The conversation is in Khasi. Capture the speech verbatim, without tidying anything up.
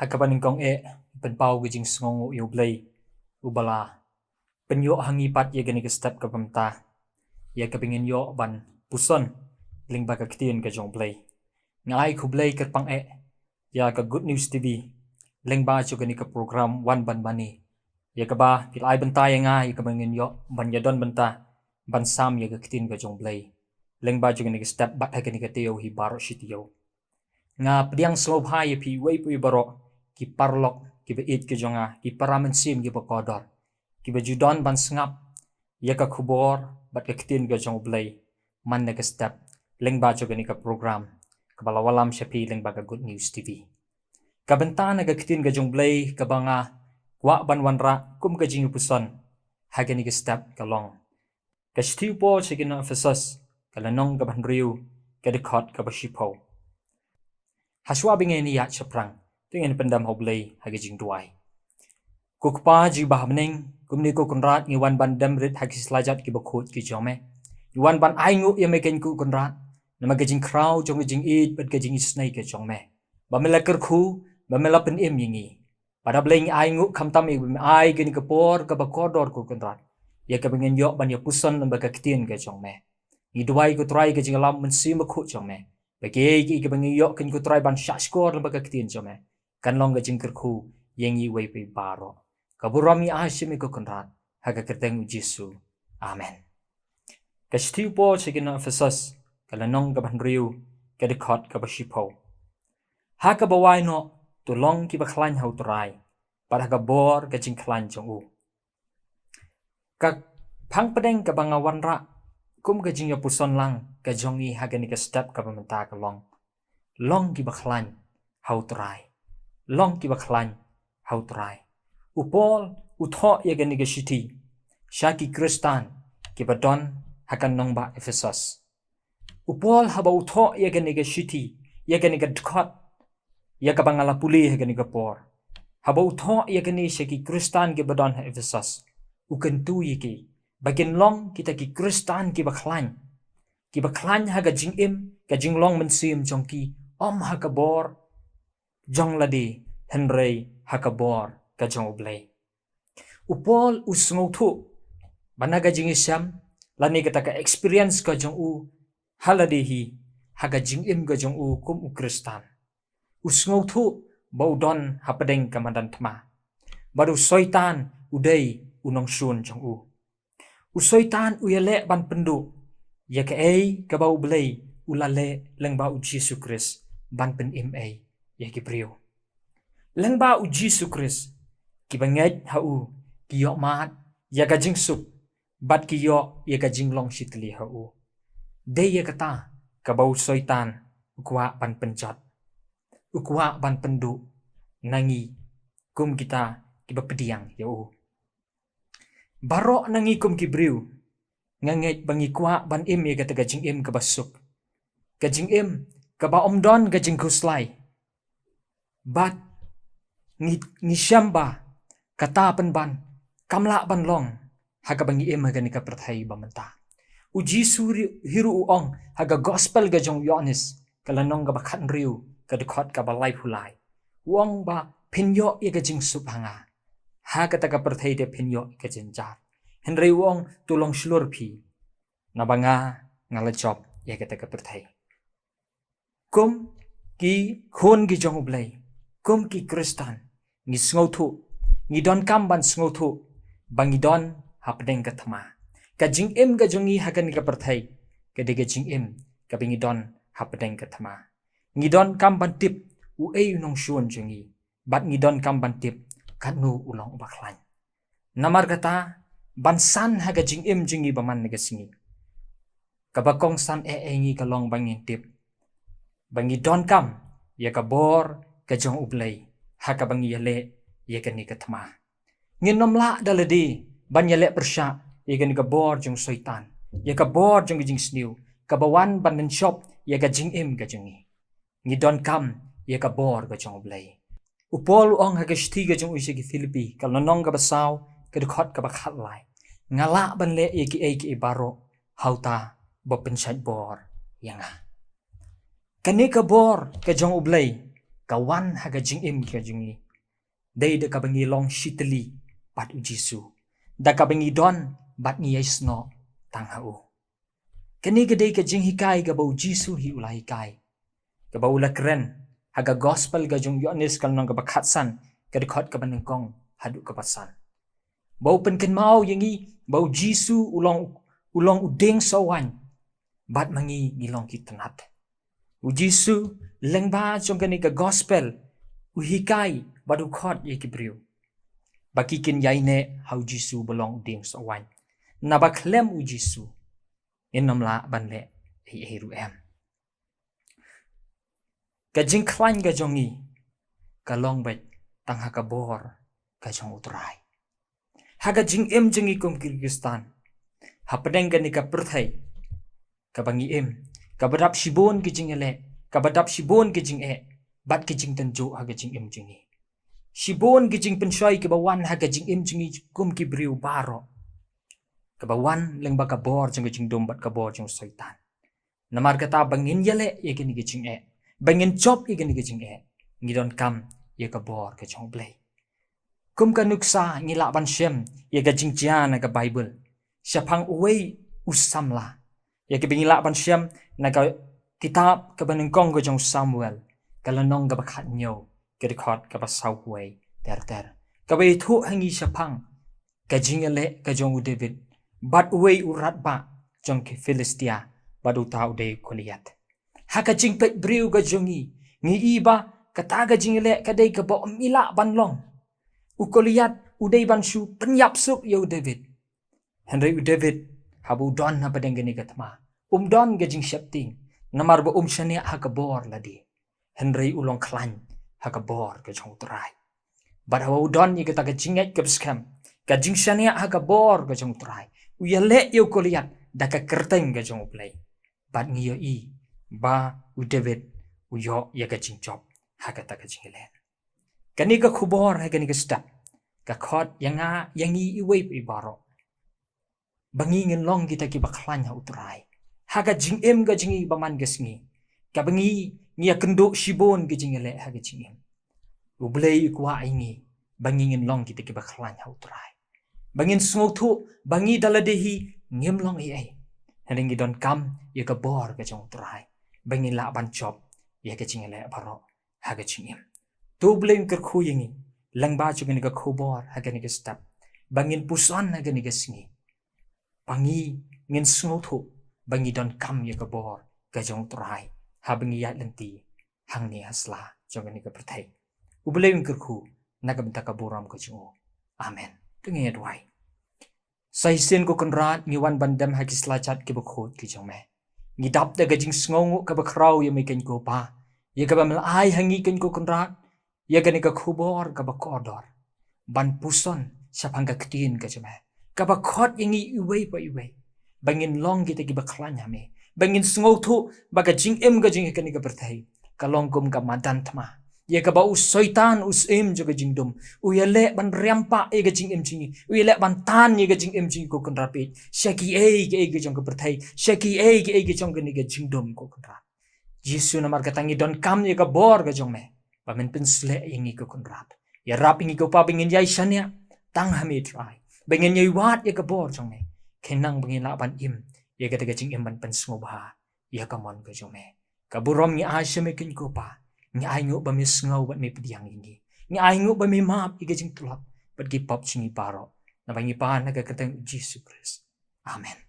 Kaba nyngkong eh, pynpaw ka jingsngewnguh ïa U Blei, uba la pynïoh ha ngi pat ïa kane ka step kaba mynta, ïa kaba ngin ïoh ban puson lyngba ka ktien ka jong U Blei. Nga ai khublei kyrpang eh ïa ka Good News T V lyngba jong kane ka program Wan Ban Mane, ïa kaba phi la ai bynta ïa nga ïa kaba ngin ïoh ban ïadon bynta ban sam ïa ka ktien ka jong U Blei lyngba jong kane ka step bad ha kane ka taïew hi baroh shi taïew. Nga pdiang sngewbha ïa phi uwei pa uwei baroh, ki paralok kiba ïeit ki jong nga, ki para mynsiem kiba kordor, kiba ju don ban sngap ïa ka khubor bad ka ktien ka jong U Blei man la ka step lyngba jong kane ka program kaba la wallam sha phi lyngba ka Good News T V. Ka bynta na ka ktien ka jong U Blei kaba nga kwah ban wanrah kum ka jingïapuson ha kane ka step ka long ka shithi u Paul sha ki nong Ephesos, ka lynnong kaba hynriew, ka dkhot kaba shiphew. Hashwa ba ngin ïaid shaphrang, to ngin pyndem ha U Blei ha ka jingduwai. Ko Kpa jong ngi ba ha bneng, kumne ko Kynrad ngi wan ban dem rit ha ki slajat kiba khuid ki jong me. Ngi wan ban ainguh ïa me kein ko Kynrad namar ka jingkhraw jong ka jingïeit bad ka jingisynei ka jong me, ba me la kyrkhu, ba me la pynim ïa ngi. Bad A Blei ngi ainguh khamtam ïa ba me ai kane ka por kaba kordor ko Kynrad, ïa kaba ngin ïoh ban ïapuson lyngba ka ktien ka jong me. Ngi duwai ko Trai ka jingïalam Mynsiem Bakhuid jong me, ba kiei kiei kiba ngi ïoh kein ko Trai ban shahshkor lyngba ka ktien jong me, kan long ka jingkyrkhu ïa ngi uwei pa uwei baroh. Ka burom ngi ai sha me ko Kynrad, ha ka kyrteng U Jisu. Amen. Ka shithi u Paul sha ki nong Ephesos, ka lynnong kaba hynriew, ka dkhot kaba shiphew. Ha kaba wai noh, to long kiba khlaiñ ha U Trai, bad ha ka bor ka jingkhlaiñ jong u. Ka phang pdeng kaba nga wanrah kum ka jingïapuson lang ka jong ngi ha kane ka step kaba mynta ka long, long kiba khlaiñ ha U Trai. Long kiba khlaiñ ha U Trai. U Paul u thoh ïa kane ka shithi sha ki Khristan kiba don ha ka nongbah Ephesos. U Paul haba u thoh ïa kane ka shithi, ïa kane ka dkhot, ïa kaba nga la pule ha kane ka por, haba u thoh ïa kane sha ki Khristan kiba don ha Ephesos, u kyntu ïa ki ba kin long kita ki Khristan kiba khlaiñ, kiba khlaiñ ha ka jingim, ka jinglong mynsiem jong ki, ym ha ka bor jong lade, hynrei ha ka bor ka jong U Blei. U Paul u sngewthuh ba na ka jingïashem lane kata ka experience ka jong u ha lade hi, ha ka jingim ka jong u kum u Khristan, u sngewthuh ba u don ha pdeng ka madan thma, bad u Soitan u dei u nongshun jong u. U Soitan u ïaleh ban pynduh ïa kaei kaba U Blei u la leh lyngba U Jisu Khrist ban pynim ei ïa ki briew. Lyngba U Jisu Khrist, kiba ngeit ha u ki ïoh mad ïa ka jingsuk, bad ki ïoh ïa ka jinglong shitylli ha u. Dei ïa kata kaba u Soitan u kwah ban pynjot, u kwah ban pynduh na ngi kum kita kiba pdiang ïa u. Baroh na ngi kum ki briew, nga ngeit ba ngi kwah ban im ïa kata ka jingim kaba suk, ka jingim kaba ym don ka jingkhuslai. Bad ngi, ngi shem ba kata pynban kam lah ban long ha kaba ngi im ha kane ka pyrthei ba mynta. U Jisu ri-, hi ruh u ong ha ka Gospel ka jong u Ïoannis, ka lynnong kaba khathynriew, ka dkhot kaba laiphew lai, u ong ba phin ïoh ïa ka jingsuk ha nga. Ha kata ka pyrthei te phin ïoh ïa ka jynjar, hynrei u ong, to long shlur phi, naba nga, nga la jop ïa kata ka pyrthei. Kum ki khun ki jong U Blei, kum ki Khristan, ngi sngewthuh, ngi donkam ban sngewthuh ba ngi don ha pdeng ka thma. Ka jingim ka jong ngi ha kane ka pyrthei ka dei ka jingim kaba ngi don ha pdeng ka thma. Ngi donkam ban tip uei u nongshun jong ngi, bad ngi donkam ban tip katno u long uba khlaiñ. Namar kata, ban san ha ka jingim jong ngi ba man la ka sngi, kaba kongsan eh ïa ngi ka long ba ngin tip ba ngi donkam ïa ka bor ka jong U Blei ha kaba ngi ïaleh ïa kane ka thma. Ngin ym lah da lade ban ïaleh pyrshah ïa kane ka bor jong u Soitan, ïa ka bor jong ka jingsniew, kaba wan ban lynshop ïa ka jingim ka jong ngi. Ngi donkam ïa ka bor ka jong U Blei. U Paul u ong ha ka shithi ka jong u sha ki Philippi, ka lynnong kaba saw, ka dkhot kaba khatlai, nga lah ban leh ïa kiei kiei baroh ha uta uba pynshait bor ïa nga. Kane ka bor ka jong U Blei ka wan ha ka jingim ka jong ngi, dei da kaba ngi long shitylli bad u Jisu, da kaba ngi don bad ngi ïai snoh tang ha u. Kane ka dei ka jinghikai kaba u Jisu hi u la hikai, kaba u la kren ha ka gospel ka jong u Ïoannis ka lynnong kaba khatsan, ka dkhot kaba nyngkong haduh kaba san, ba u pynkynmaw ïa ngi ba u Jisu u long, u long u dieng sohwaiñ, bad ma ngi ngi long ki tnat. U Jisu lyngba jong kane ka gospel u hikai bad u khot ïa ki briew ba ki kin ïaineh ha u Jisu ba long u dieng sohwaiñ. Naba khlem u Jisu ngin ym lah ban leh ei ei ruh em. Ka jingkhlaiñ ka jong ngi ka long beit tang ha ka bor ka jong u Trai. Ha ka jingim jong ngi kum ki Khristan, hapdeng kane ka pyrthei kaba ngi im, kaba dap shibun ki jingïaleh, kaba dap shibun ki jingeh bad ki jingtynjuh ha ka jingim jong ngi. Shibun ki jingpynshoi kiba wan ha ka jingim jong ngi kum ki briew baroh, kaba wan lyngba ka bor jong ka jingdum bad ka bor jong u Soitan. Namar kata ba ngin ïaleh ïa kine ki jingeh, ba ngin jop ïa kine ki jingeh, ngi donkam ïa ka bor ka jong u Blei. Kum ka nuksa ngi lah ban shem ïa ka jingjia na ka Baibl shaphang uwei u samla, ïa kaba ngi lah ban shem na ka kitab kaba nyngkong ka jong u Samuel, ka lynnong kaba khathynñiew, ka dkhot kaba saw wei ter ter, kaba ïathuh ha ngi shaphang ka jingïaleh ka jong u David bad uwei u rangbah jong ki Philistia, bad uta u dei Goliath. Ha ka jingpeit briew ka jong ngi, ngi i ba kata ka jingïaleh ka dei kaba ym lah ban long. U Goliath u dei ban shu pynïap suk ïa u David. Hynrei u David, haba u don hapdeng kane ka thma, um don ka jingsheptieng, namar ba um shaniah ha ka bor lade. Hynrei u long khlaiñ ha ka bor ka jong u Trai. Bad haba u don ïa kata ka jingngeit kaba skhem, ka jingshaniah ha ka bor ka jong u Trai, u ïaleh ïa u Goliath da ka kyrteng ka jong u Blei. Bad ngi ïohi ba u David u ïoh ïa ka jingjop ha kata ka jingïaleh. Kane ka khubor ha kane ka step ka khot ïa nga, ïa ngi iwei pa iwei baroh, ba ngi ngin long kita kiba khlaiñ ha u Trai ha ka jingim ka jong ngi ba man ka sngi, kaba ngi, ngi ïakynduh shibun ka jingïaleh ha ka jingim. U Blei u kwah ïa ngi ba ngi ngin long kita kiba khlaiñ ha u Trai, ba ngin sngewthuh ba ngi da lade hi ngim long ei ei, hynrei ngi donkam ïa ka bor ka jong u Trai, ba ngin lah ban jop ïa ka jingïaleh baroh ha ka jingim. To u Blei un kyrkhu ïa ngi lyngba jong kane ka khubor ha kane ka step, ba ngin puson ha kane ka sngi, ba ngi ngin sngewthuh ba ngi donkam ïa ka bor ka jong u Trai haba ngi ïaid lynti hangne ha sla jong kane ka pyrthei. U Blei un kyrkhu na ka bynta ka burom ka jong u. Amen. To ngin ïa duwai. Sa shisien ko Kynrad, ngi wan ban dem ha ki slajat kiba khuid ki jong me. Ngi dap da ka jingsngewnguh kaba khraw ïa me, kynkoh Pa, ïa kaba me la ai ha ngi, kynkoh Kynrad, ïa kane ka khubor kaba kordor ban puson shaphang ka ktien ka jong me, kaba khot ïa ngi iwei pa iwei ba ngin long kita kiba khlaiñ ha me, ba ngin sngewthuh ba ka jingim ka jong ngi ha kane ka pyrthei ka long kum ka madan thma, ïa kaba u Soitan, u syiem jong ka jingdum, u ïaleh ban riam pah ïa ka jingim jong ngi, u ïaleh ban tan ïa ka jingim jong ngi, ko Kynrad, peit, sha kiei kiei ki jong ka pyrthei, sha kiei kiei ki jong kane ka jingdum, ko Kynrad. Jisu, namar kata ngi donkam ïa ka bor ka jong me ba men pynsleh ïa ngi, ko Kynrad. Ïarap ïa ngi, ko Pa, ba ngin ïai shaniah tang ha me, Trai, ba ngin ïai wad ïa ka bor jong me, khnang ba ngin lah ban im ïa kata ka jingim ban pynsngewbha ïa ka mon ka jong me. Ka burom ngi ai sha me, kynkoh Pa. Ngi ainguh ba me sngew bad me pdiang ïa ngi. Ngi ainguh ba me map ïa ka jingtlot bad ki pop jong ngi baroh. Naba ngi pan ha ka kyrteng u Jisu Khrist. Amen.